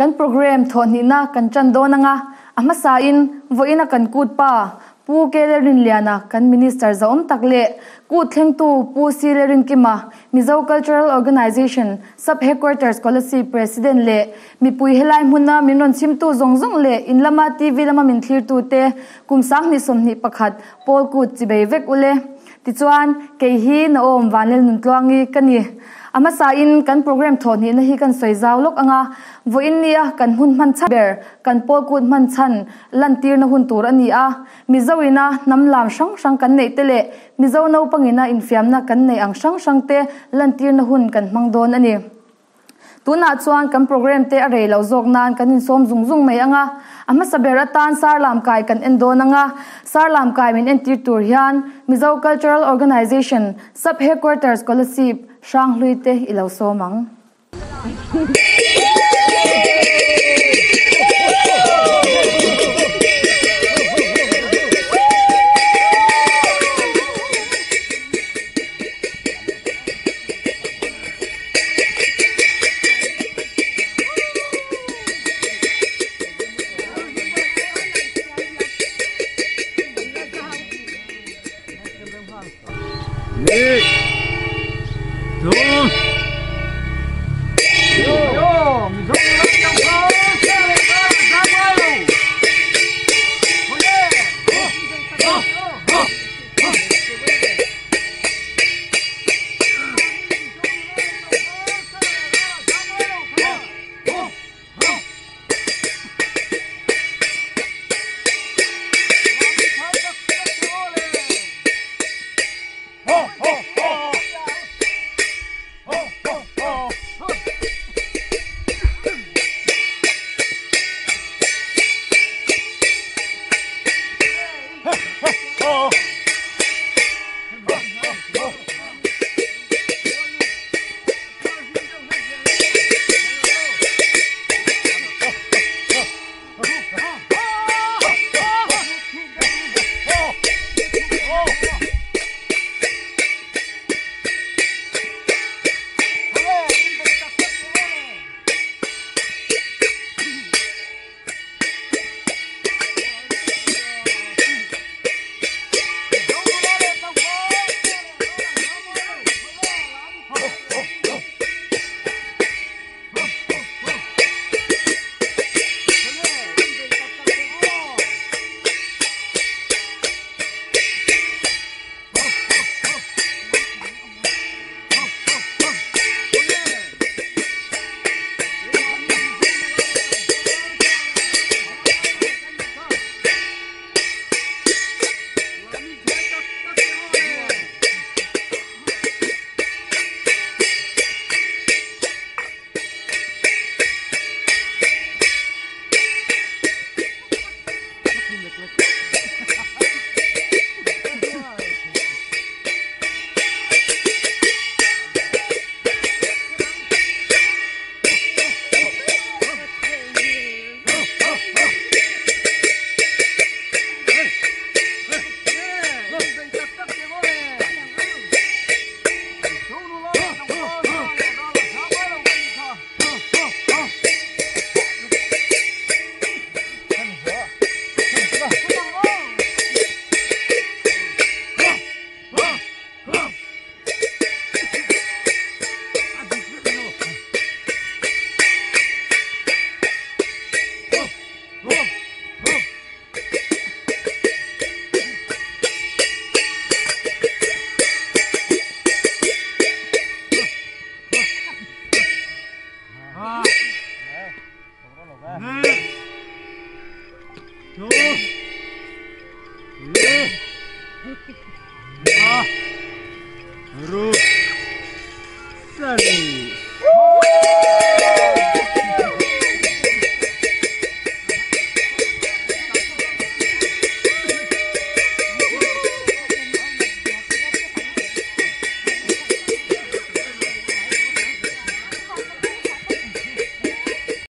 Kan programme thawhhnihna kan ṭan dawn anga a hmasain vawiina kan kut pa Pu Kele Rinliana kan Minister zahawm tak leh kut thlengtu Pu Sile Rinkima Mizo Cultural Organisation Sub Headquarters Kolasib President leh mipui helai hmuna min rawn chhimtu zawng zawng leh in lama TV lama min thlirtute kum 2021 pawl kut chibei vek ule. Tichuan, kei hi Naom Vanlel Nuntluangi ka ni. A hmasain kan programme thawhhnihna hi kan sawi zau lawk ang a, vawiin nia kan hun hman chhan ber, kan pawl kut hman chhan lantirna hun tur a ni a. Mizo ina hnam lam hrang hrang kan neih te leh Mizo naupangina infiamna kan neih ang hrang hrang te lantirna hun kan hmang dawn a ni. Tunah chuan kan programme te a rei loh zawk nan kan insawm zung zung mai ang a, a hmasa ber atan Sarlam kai kan en dawn ang a, Sarlam kai min entir tur hian Mizo Cultural Organisation Sub Headquarters Kolasib Hranghlui te i lo sawm ang.